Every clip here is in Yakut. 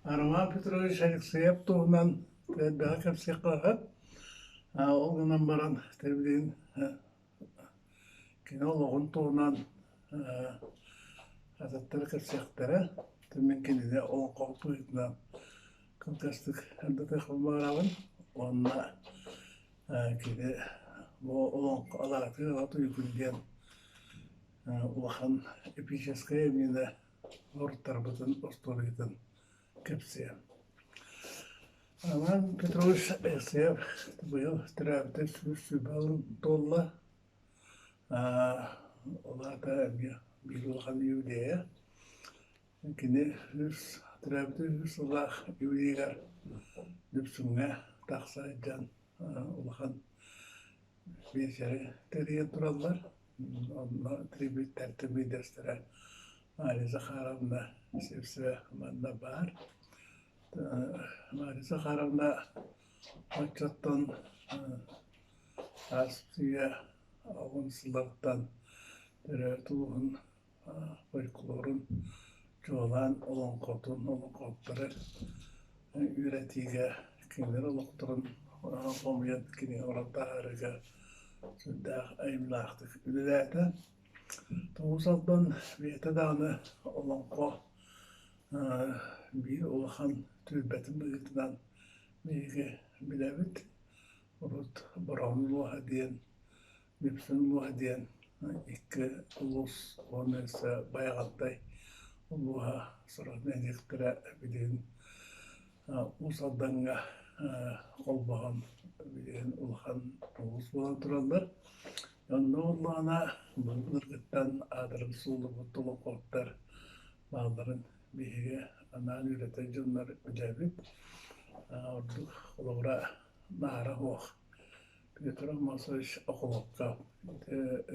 Роман Петрович Алексеев туһунан элбэҕи кэпсиэххэ сөп. Ол гынан баран билигин кини олоҕун туһунан атыттар кэпсиэхтэрэ. Мин кинини олоҥхо быһыытынан кылгастык ырытыахпын баҕарабын уонна кини бу олоҥхо Алаатыыр Аҕа Туйгун диэн улахан эпическэй айымньыны норуоттарбытын остуоруйатын кэпсиэ. Роман Петрович Алексеев быйыл төрөөбүтэ 120 сылын туолла. Ол аата эмиэ биир улахан юбилейа. Кини үс төрөөбүтэ үс сыллаах юбилейыгар Дүпсүҥҥэ тахса сылдьан улахан биэчэри тэрийэн тураллар. Онно трибүттэртэн биирдэстэрэ Мария Захаровна Сивцева манна баар. Мария Захаровна оччоттон ааспыт уон сыллартан төрөөбүт улууһун фольклорун, чуолаан олоҥхотун, олоҥхоһуттары үөрэтиигэ, кинилэр олохторун хомуйан кинигэ оҥорон таһаарыыга сүрдээх айымньылаахтык үлэлээтэ. Тоҕус Алдан бэйэтэ даҕаны олоҥхо биир улахан түөлбэтин быһыытынан биһиги билэбит. Урут Бороҕон улууһа диэн Дүпсүн улууһа диэн икки улуус уонна өссө Байаҕантай улууһа сорох нэһилиэктэрэ билигин Уус Алдаҥҥа холбоһон билигин улахан улуус буолан тураллар. Онно буоллаҕына былыргыттан аатырбыт суоллубут олоҥхоһуттар баалларын биһиги анаан үөрэтэр дьоннор билэбит. Ордук холобура Наара суох Петр Аммосович Охлопков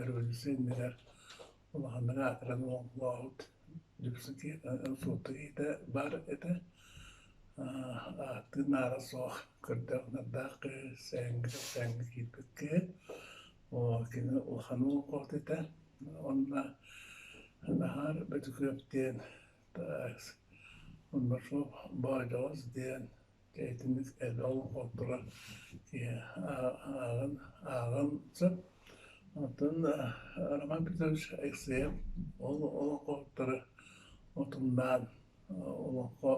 революция иннигэр улаханнык аатыран олоҥхолообут Дүпсүн Суотту киһитэ баар этэ. Ааттыын наара суох көрдөөх-нардаах киһи, сэһэҥҥэ киирбит киһи. Кини улахан олоҥхоһут этэ. Уонна Наһаар Бөтүкүөп диэн Мурмашов Боодьоҕос диэн Итинник элбэх олоҥхоһуттара киһи ааҕан ааҕан сөп. Оттон Роман Петрович Алексеев ол олоҥхоһуттары утумнаан олоҥхо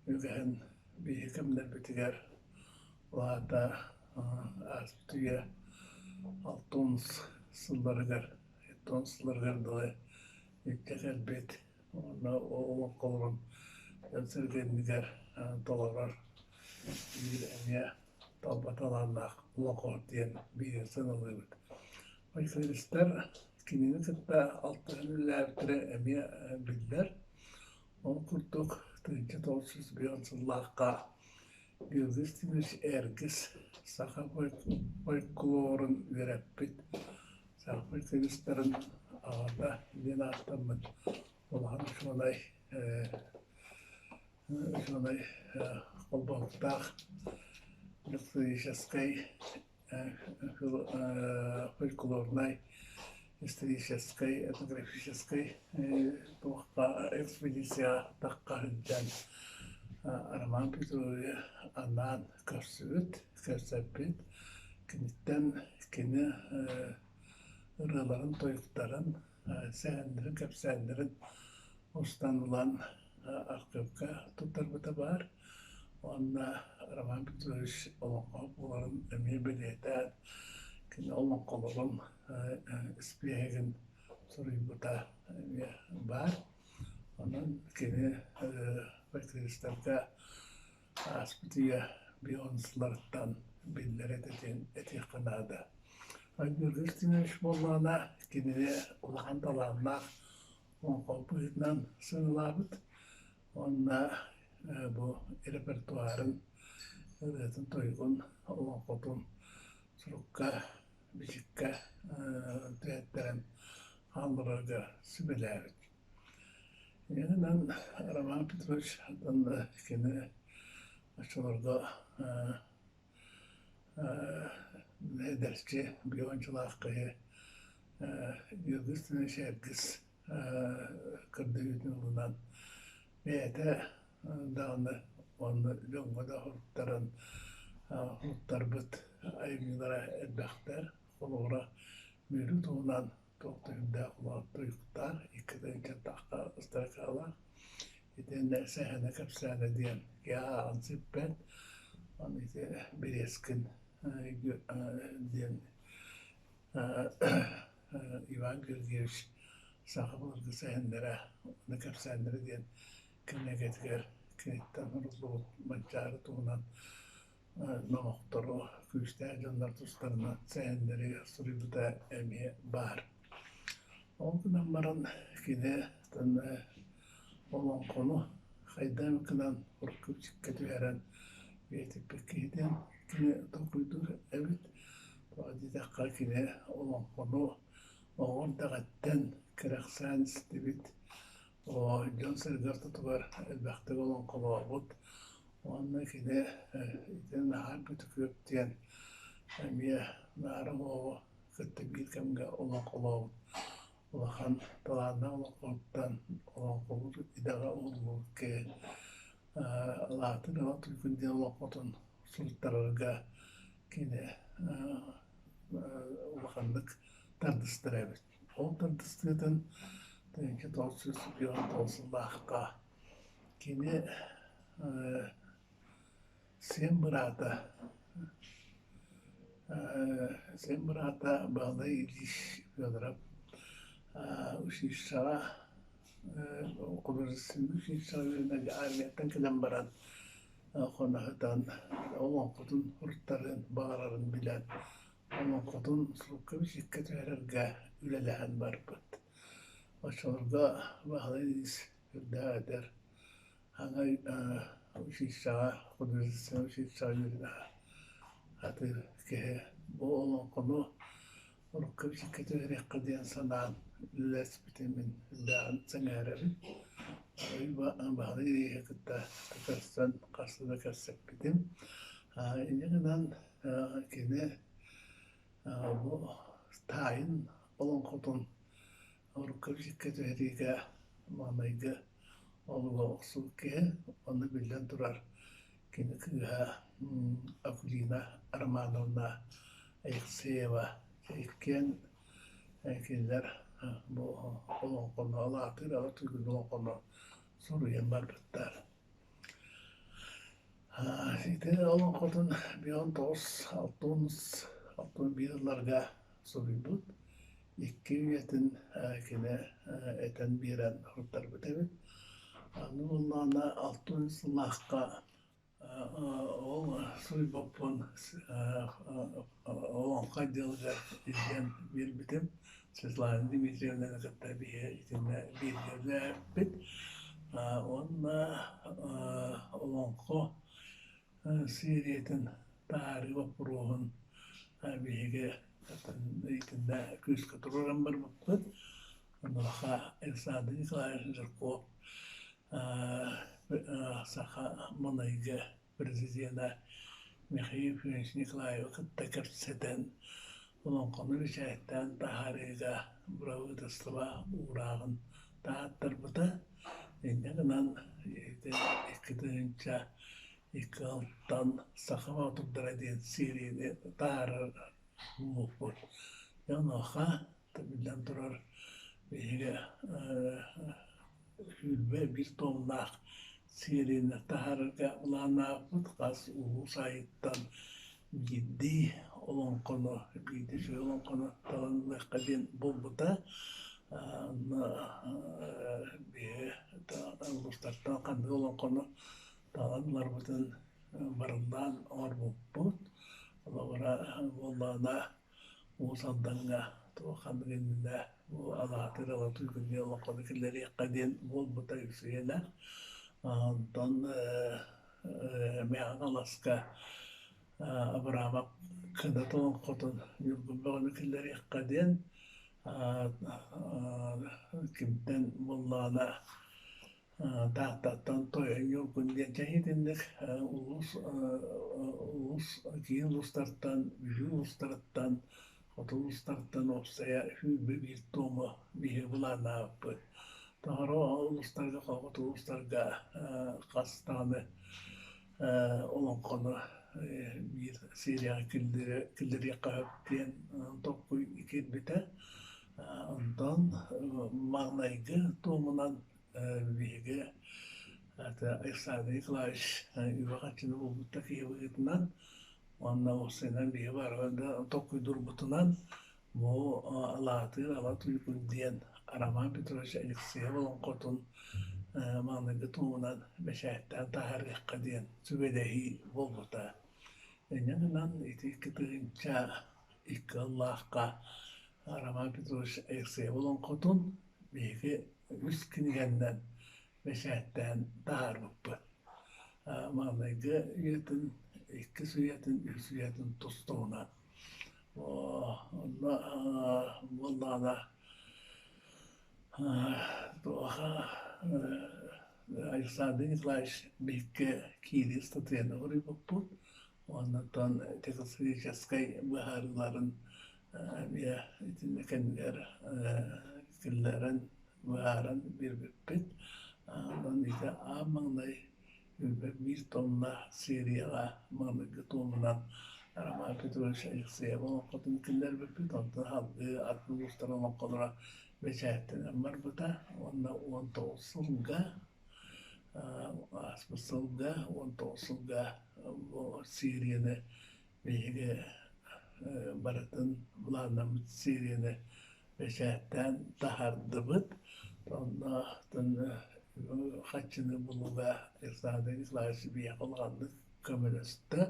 үгэһин биһиги кэмнэрбитигэр ол аата ааспыт үйэ алтыс сылларыгар, 70 сылларыгар дылы илдьэ кэлбит Уонна ол олоҥхолорун дьон-сэргэ иннигэр толорор биир эмиэ талба талааннаах олоҥхоһут диэн биир сыаналыыбыт. Фольклористар кинини кытта алтыһан үлэлээбиттэрэ эмиэ биллэр. Ол курдук 1905 сыллаахха Георгий Степанович Эргис саха фольклорун үөрэппит саха фольклористарын аҕата диэн ааттаммыт улахан учуонай учуонай холбоһуктаах историческай фольклорнай историческай этнографическай туохха экспедицияҕа тахха сылдьан Роман Петровиһы анаан көрсүбүт, кэпсэппит. Киниттэн кини ырыаларын, тойуктарын, сэһэннэрин, кэпсээннэрин устан ылан архыыпка туттарбыта баар. Уонна Роман Петрович олоҥхо буоларын эмиэ бэлиэтээн, кини олоҥхолорун испииһэгин суруйбута эмиэ баар. Онон кини фольклористарга ааспыт үйэ бионсларыттан биллэр этэ диэн этиэххэ наада. Георгий Устинович буоллаҕына кинини улахан талааннаах олоҥхо быһыытынан сыаналаабыт уонна бу репертуарын ырыатын-тойугун, олоҥхотун сурукка, бичиккэ түһэттэрэн хаалларарга сүбэлээбит. Иннинэн Роман Петрович кини оччолорго эдэрчи биончалаах киһи Георгий Эргис көрдөһүүтүн ылынан бэйэтэ даҕаны уонна дьоҥҥо да уһуктаран уһуктарбыт айымньылара элбэхтэр. Холобура, Мүрү туһунан туох да сүрдээх улахан туйуктаах, икки тахха ыстаракаалаах. Итиэннэ сэһэнэ кэпсээнэ диэн киһи ааҕан сиппэт. Аны ити Березкин диэн Иван Георгиевич саха былыргы сэһэннэрэ уонна кэпсээннэрэ диэн кинигэтигэр киниттэн суруллубут Манчаары туһунан номохтору, күүстээх дьоннор тустарынан сэһэннэри суруйбута эмиэ баар. Ол гынан баран кини олоҥхону хайдах гынан урукку бичиккэ түһэрэн үйэтиппит киһитин кини толкуйдуур эбит. Тоҕо диэтэххэ кини олоҥхону оҕо эрдэҕиттэн кэрэхсээн истибит, дьон-сэргэ ортотугар элбэхтик олоҥхолообут уонна кини ити Наһаар Бөтүкүөп диэн эмиэ Наара Уоҕу кытта биир кэмҥэ олоҥхолообут улахан талааннаах олоҥхоһуттан олоҥхолуур идэҕэ уһуллубут киһи Лаатын ыла Туйгун диэн олоҥхотун суруттарарга кини улаханнык тардыстар эбит. Ол тардыстыытын 1999 сыллаахха кини сиэн быраата сиэн быраата Баһылай Ильич Федоров училищеҕа художественнай училищеҕа үөрэнэн армияттан кэлэн баран хоноһутан олоҥхотун уруттарыан баҕарарын билэн олоҥхотун сурукка-бичиккэ түһэрэргэ үлэлэһэн барбыт. Оччолорго Баһылай Ильич үрдээх эдэр Аҥай училищеҕа, художественнай училищеҕа үөрэнэ сатыыр киһи бу олоҥхону урукка-бичиккэ түһэриэххэ диэн санаан үлэлэспитин мин сүрдээҕин сэҥээрэбин. Баһылай Ильиһи кытта көрсөн хаста да кэпсэппитим. Инньэ гынан кини бу таайын олоҥхотун урукка-бичиккэ түһэриигэ маҥнайгы олуга охсубут киһи, онно биллэн турар кини кыыһа Акулина Романовна Алексеева иккиэн кинилэр бу олоҥхону алаатыыр аҕа туйгун олоҥхону суруйан барбыттар. Ити олоҥхотун 59, 61 сылларга суруйбут. Икки үйэтин кини этэн биэрэн суруттарбыт эбит. Аны буоллаҕына 60 сыллаахха ол суруйбуппун олоҥхо отделыгар илдьэн биэрбитим. Светлана Дмитриевнаны кытта биһи итиннэ бииргэ үлэлээбиппит. Уонна олоҥхо сиэриэтин таһаарыы боппуруоһун биһиги итиннэ күүскэ туруоран барбыппыт. Онуоха Александр Николаевич Жирков Саха Манайга президенэ Михаил Ефимович Николаевы кытта кэпсэтэн, олоҥхону бэчээттээн таһаарыыга бырабыыталыстыба уурааҕын таһааттарбыта. Инньэ гынан ити 2002 алтан «Саха боотурдара» диэн серияны таһаарар буолбуппут. Дьэ онуоха биллэн турар биһиги 21 томнаах серияны таһаарарга былааннаабыппыт. Хас улуус аайыттан биирдии олоҥхону, биирдии үчүгэй олоҥхону талан ылыахха диэн буолбута. Онно биһиги улуустартан ханнык олоҥхону талан ыларбытын барыллаан оҥорбуппут. Холобура, буоллаҕына Уус Алдаҥҥа туох ханнык иннинэ бу алаатыр алатыы күннүү олоҥхону киллэриэххэ диэн буолбута үксүйэлэр. Онтон Мэҥэ Хаҥаласка Абрамов кынат олоҥхотун Ньургун бөҕөнү киллэриэххэ диэн кимтэн буоллаҕына Тааттаттан Тойон Ньургун диэн итинник улуус улуус киин улуустартан, Бүлүү улуустарыттан, хоту улуустартан уопсайа 21 туому биһиги былааннаабыппыт. Тоҕо улуустарга, хоту улуустарга хас даҕаны олоҥхону биир серияҕа киллэриэххэ сөп диэн толкуй киирбитэ. Онтон маҥнайгы туомунан биһиги Александр Николаевич үбэ-харчыны булбут киһи быһыытынан уонна уопсайынан биһиги бары да толкуйдуурбутунан бу Алаатыыр Ала Туйгун диэн Роман Петрович Алексеев олоҥхотун маҥнайгы туомунан бэчээттээн таһаарыахха диэн сүбэлэһии буолбута. Инньэ гынан ити 2002 сыллаахха Роман Петрович Алексеев олоҥхотун биһиги үс кинигэннэн бэчээттээн таһаарбыппыт. Маҥнайгы үйэтин, иккис үйэтин, үһүс үйэтин тус-туһунан. Онно буоллаҕына туоха Александр Николаевич биһикки киирии ыстатыйаны суруйбуппут. Оннуттан технологическай быһаарыыларын эмиэ итиннэ кэмигэр киллэрэн быһааран биэрбиппит. Онон ити аан маҥнай биир тонна серияҕа маҥнайгы туомунан Роман Петрович Алексеев олоҥхотун киллэрбиппит. Онтон салгыы атын улуустар олоҥхолоро бэчээттэнэн барбыта уонна 19 сылга ааспыт сылга 19 сылга бу серияны биһиги барытын былааннаммыт серияны бэчээттээн таһаардыбыт. Онно хаччыны булууга Александр Николаевич биһиэхэ улаханнык көмөлөстө.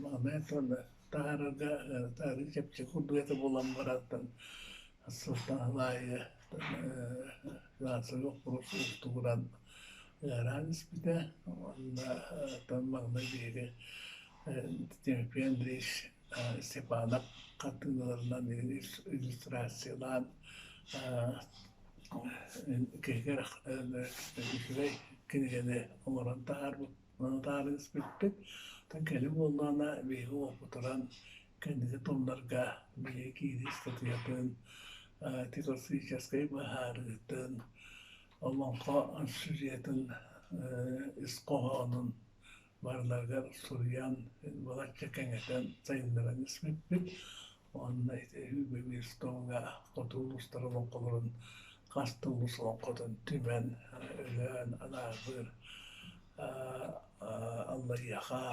Маҥнай таһаарарга таһаарыы чэпчэки курдук этэ буолан барантан сылтан сыл аайы финансовый боппуруос уустугуран ыараан испитэ. Уонна маҥнай биһиги Тимофей Андреевич Степанов хартыыналарынан иллюстрациялаан киһигэр үчүгэй кинигэни оҥорон таһаарбыт таһааран испиппит. Оттон кэлин буоллаҕына биһиги уопутуран кэнники тылларга биһиги киирии ыстатыйатын, классическай быһаарыытын, олоҥхо сюжетын ис хоһоонун барыларыгар суруйан, балачча кэҥэтэн сайыннаран испиппит. Уонна ити Үбүбүстоҥҥа хоту улуустар олоҥхолорун хас да улуус олоҥхотун түмэн, Өлөөн, Анаабыр, Аллайыаха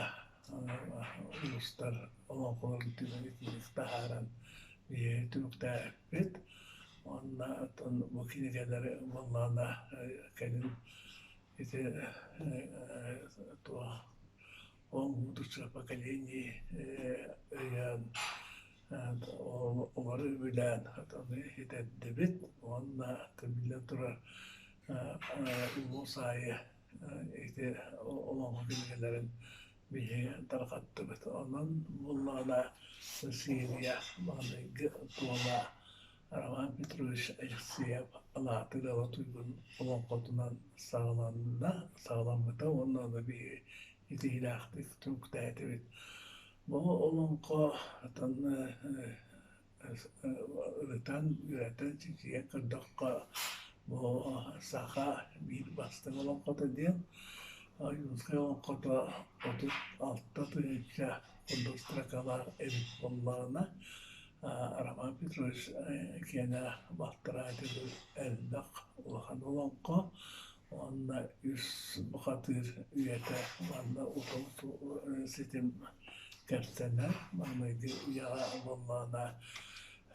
улуустар олоҥхолорун түмэн итинник таһааран биһиги түмүктээбиппит. Уонна оттон бу кинигэлэри буоллаҕына кэлин ити туох он будущего поколений өйөөн олору үбүлээн ону итэрдибит уонна биллэн турар улуус аайы ити олоҥхо кинигэлэрин биһиги тарҕаттыбыт. Онон буоллаҕына Сирия маҥнайгы туола Роман Петрович Алексеев Алаатыыр Ала Туйгун олоҥхотунан саҕаланна, саҕаламмыта уонна ону биһиги итиилээхтик түмүктээтибит. Бу олоҥхо ырытан, үөрэтэн, чинчийэн көрдөххө, бу саха биир бастыҥ олоҥхото диэн Ойуунскай олоҥхото 36 000 курдук строкалаах эбит буоллаҕына, Роман Петрович киэнэ балтараа төгүл элбэх улахан олоҥхо уонна үс бухатыыр үйэтэ уонна утум ситим кэпсэнэр. Маҥнайгы үйэҕэ буоллаҕына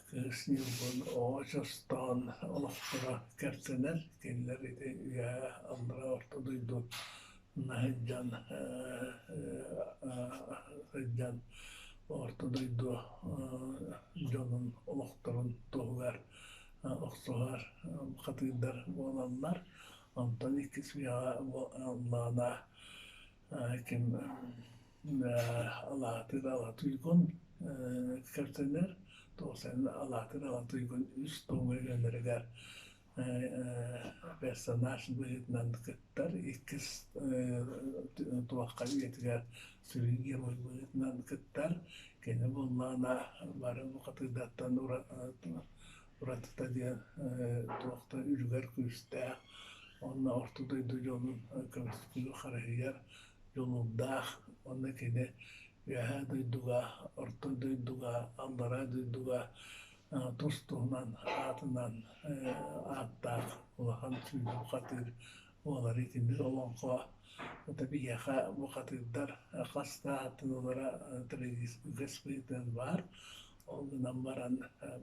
кыыс Ньургун оҕо чостоон олохторо кэпсэнэр. Кинилэр ити үйэҕэ аллара орто дойду сылдьан сылдьан орто дойду дьонун олохторун туһугар охсуһар хатыырдар буолаллар. Онтон иккис үйэҕэ буоллаҕына ким Алаатыыр Ала Туйгун кэпсэнэр. Тоҕус Алаатыыр Ала Туйгун үс тоҥ үйэлэригэр персонаж быһыытынан кыттар, иккис туохха үйэтигэр сүрүн герой быһыытынан кыттар. Кини буоллаҕына бары бухатыырдартан Уратыта диэн туох да үлүгэр күүстээх уонна орто дойду дьонун көмүскүүр, харыһыйар дьулуурдаах уонна кини Үөһээ дойдуга, Орто дойдуга, Аллараа дойдуга тус-туһунан аатынан ааттаах улахан сүүнэ бухатыыр буолар. Итинник олоҥхо биһиэхэ бухатыырдар хас да ааттаналлара үгэс быһыытынан баар. Ол гынан баран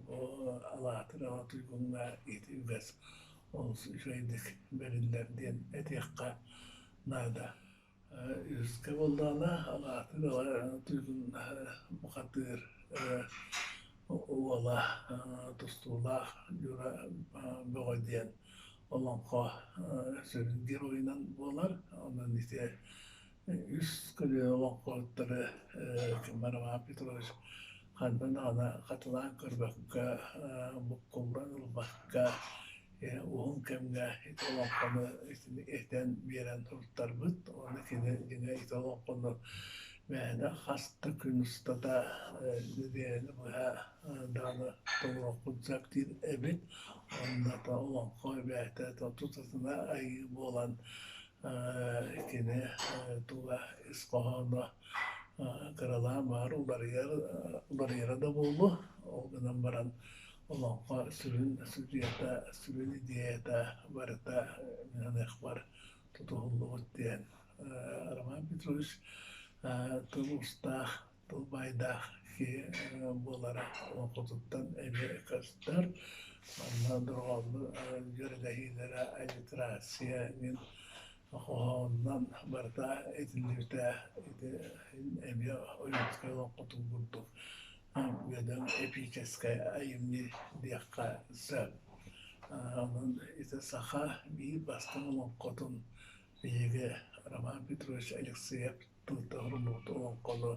бу Алаатыр Ала Туйгуҥҥа ити үгэс олус үчүгэйдик бэриллэр диэн этиэххэ наада. Үһүскэ буоллаҕына, Алаатыр Ала Туйгун бухатыыр уола тустуулаах Дьура Бөҕө диэн олоҥхо сүрүн геройунан буолар. Онон ити үс көлүөнэ олоҥхоһуттары Роман Петрович ханна даҕаны хатылаан көрбөккө, буккуллан ылбакка уһун кэмҥэ ити олоҥхону этэн биэрэн туруттарбыт. Уонна кини дьиҥэ ити олоҥхону мээнэ хас да күн устата нэдиэлэни быһа даҕаны толоруохпун сөп диир эбит. Уонна олоҥхо эбээтэ тутатына айыы буолан кини тула ис хоһооно кыралаан баар уларыйар уларыйара да буолуо. Ол гынан баран олоҥхо сүрүн судьуйата, сүрүн идеята барыта мин аныахпар тутуһуллубут диэн Роман Петрович тыл уустаах, тыл баайдаах киһи буолара олоҥхотуттан эмиэ көстөр. Манна дорҕооннор дьүөрэлэһиилэрэ, аллитерация мин хоһоонунан барыта этиллибитэ ити эмиэ Ойуунускай олоҥхотун курдук бөдөҥ эпическэй айымньы диэххэ сөп. Онон ити саха биир бастыҥ олоҥхотун биһиги Роман Петрович Алексеев тылтан олоҥхону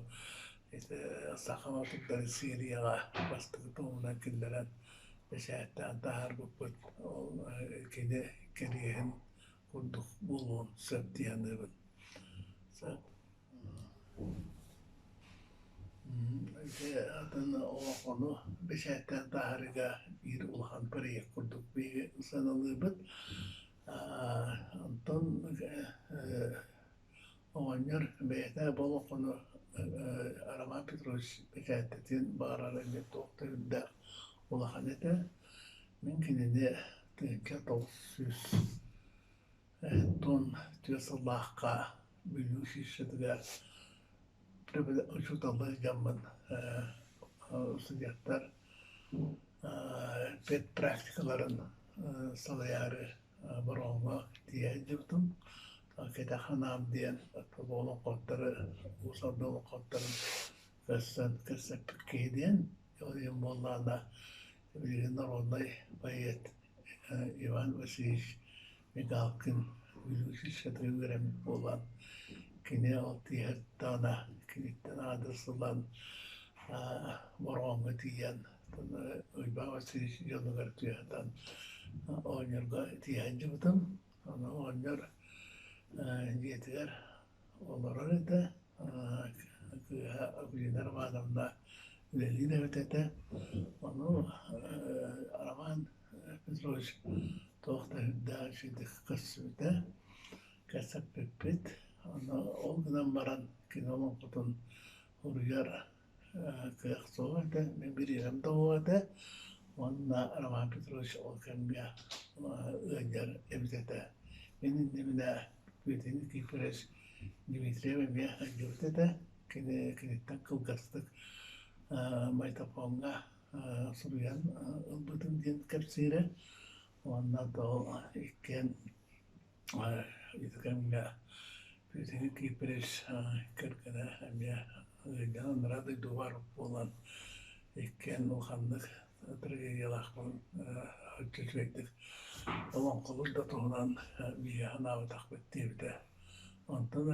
ити саха батыктарын серияҕа бастакы туомунан киллэрэн бэчээттээн таһаарбыппыт. Ол кини кэриэһин курдук буолуон сөп дии саныыбын. Ити атын олоҥхону бэчээттээн таһаарыыга биир улахан проект курдук биһиги сыаналыыбыт. Онтон оҕонньор бэйэтэ бу олоҥхону Роман Петрович бэчээттэтиэн баҕарара эмиэ туох да үрдээх улахан этэ. Мин кинини 1994 сыллаахха Бүлүү училищетыгар учууталлар дьоммун студенттар педпрактикаларын салайаары Бороҕоҥҥо тиийэ сылдьыбытым. Кэтэх санаам диэн олоҥхоттары, Уус Алдан олоҥхоттарын көрсөн кэпсэппит киһи диэн. Ол иһин буоллаҕына билигин народнай поэт Иван Васильевич Мигалкин Бүлүү училищетыгар үөрэммит буолан, кини ол тиийэр даҕаны киниттэн аадырыс ылан Бороҕоҥҥо тиийэн Уйбаан Васильевич дьонугар түһэтэн оҕонньорго тиийэ сылдьыбытым. Ону оҕонньор дьиэтигэр олорор этэ. Кыыһа Акулина Романовна үлэлиир эбит этэ. Ону Роман Петрович туох да сүрдээх үчүгэйдик көрсүбүтэ, кэпсэппиппит. Ону ол гынан баран кини олоҥхотун уруйар кыах суох этэ, мин бириэмэм да суох этэ. Уонна Роман Петрович ол кэмҥэ ыалдьар эбит этэ. Мин иннибинэ Петр Никифорович Дмитриев эмиэ ыалдьыбыт этэ. Кини киниттэн кылгастык майтофоҥҥа суруйан ылбытым диэн кэпсиирэ. Уонна ол иккиэн ити кэмҥэ Петр Никифорович кэргэнэ эмиэ ыалдьан анараа дойдуга барбыт буолан иккиэн улаханнык трагедиялаахпын үчүгэйдик олоҥхолуур да туһунан биһиэхэ анаабатахпыт диэбитэ. Онтон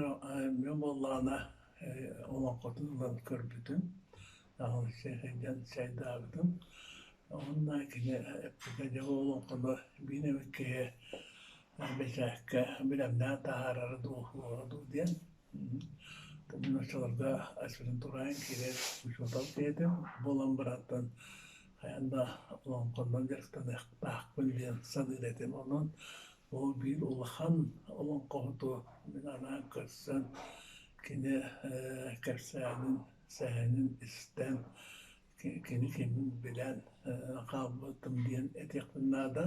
мин буоллаҕына олоҥхотун ылан көрбүтүм, сылдьан чайдаабытым. Уонна кини эппитэ дьэ бу олоҥхону биир эмит киһи бэчээккэ бэлэмнээн таһаарара дуу, суоҕа дуу диэн. Мин оччолорго аспирантураҕа киирэр учуутал этим. Буолан барантан хайаан да олоҥхонон дьарыктаныахтаахпын диэн саныыр этим. Онон ол биир улахан олоҥхоһуту мин анаан көрсөн, кини кэпсээнин, сэһэнин истэн, кини кимин билэн хаалбытым диэн этиэхпин наада.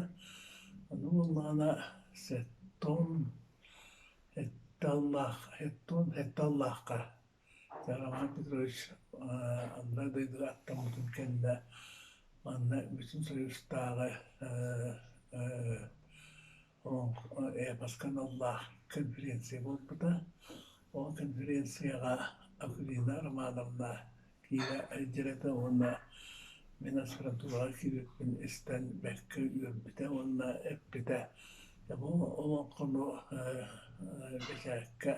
Ону буоллаҕына сэттон Этталлаах, Этталлаахха Роман Петрович анараа дойдуга аттаммытын кэннэ манна Бүтүн Союзтааҕы эпоска аналлаах конференция буолбута. Ол конференцияҕа Акулина Романовна киирэ сылдьар этэ уонна мин аспирантураҕа киирбиппин истэн бэркэ үөрбүтэ уонна эппитэ: "Бу олоҥхону бэчээккэ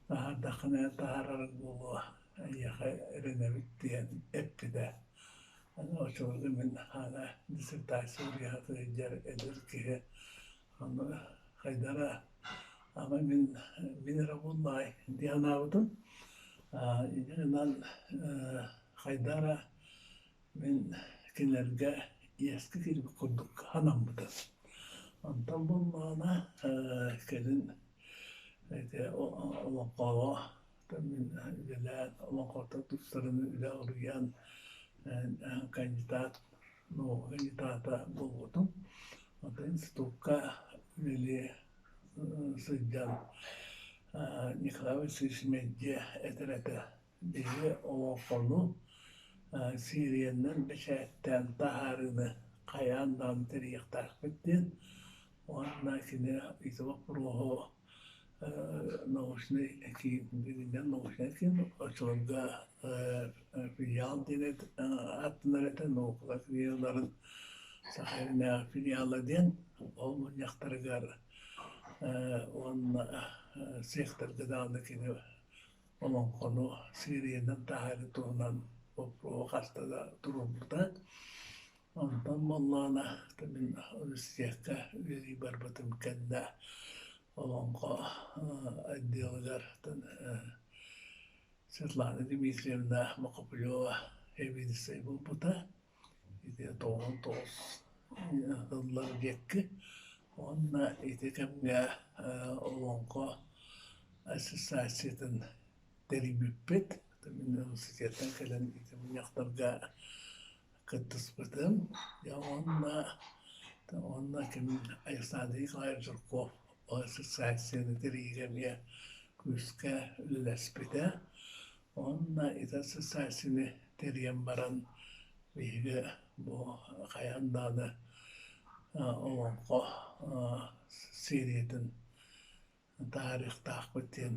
таһаардаххына таһаарарыҥ буолуо, эйиэхэ эрэнэбит" диэн эппитэ. Аны оччолорго мин аны диссертация суруйа сылдьар эдэр киһи ону хайдара ама мин эрэ буоллаҕай дии санаабытым. Инньэ гынан хайдара мин кинилэргэ иэскэ киирбит курдук санаммытым. Онтон буоллаҕына кэлин ити олоҥхоҕо мин үлэлээн олоҥхоттон тустарын үлэ уруйан кандидат наука кандидата буолбутум. Онтон институкка үлэлии сылдьан Николай Васильевич мэлдьи этэр этэ: "Биһиги олоҥхону сиэриэннэн бэчээттээн таһаарыыны хайаан даҕаны тэрийиэхтээхпит" диэн. Уонна кини ити боппуруоһу научнай киин, билинэн научнай киин, оччолорго филиал диэн ааттанар этэ, наукалар филиалларын Саха сиринээҕи филиала диэн. Ол мунньахтарыгар уонна цехтарга даҕаны кини олоҥхону сиэриэнэн таһаарыы туһунан боппуруоһу хаста да туруорбута. Онтон буоллаҕына мин университекка үлэлии барбытым кэннэ олоҥхо отделыгар Светлана Дмитриевна Макопулева эбиэдиссэй буолбута. Ити 99 сыллар диэки. Уонна ити кэмҥэ Олоҥхо ассоциациятын тэрийбиппит. Мин университеттан кэлэн ити мунньахтарга кыттыспытым. Дьэ уонна ким Александр Николаевич Жирков ассоциацияны тэрийиигэ эмиэ күүскэ үлэлэспитэ. Уонна ити ассоциацияны тэрийэн баран биһиги бу хайаан даҕаны олоҥхо сериятын таһаарыахтаахпыт диэн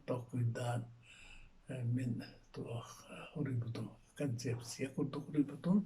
толкуйдаан мин туох суруйбутум, концепция курдук суруйбутум.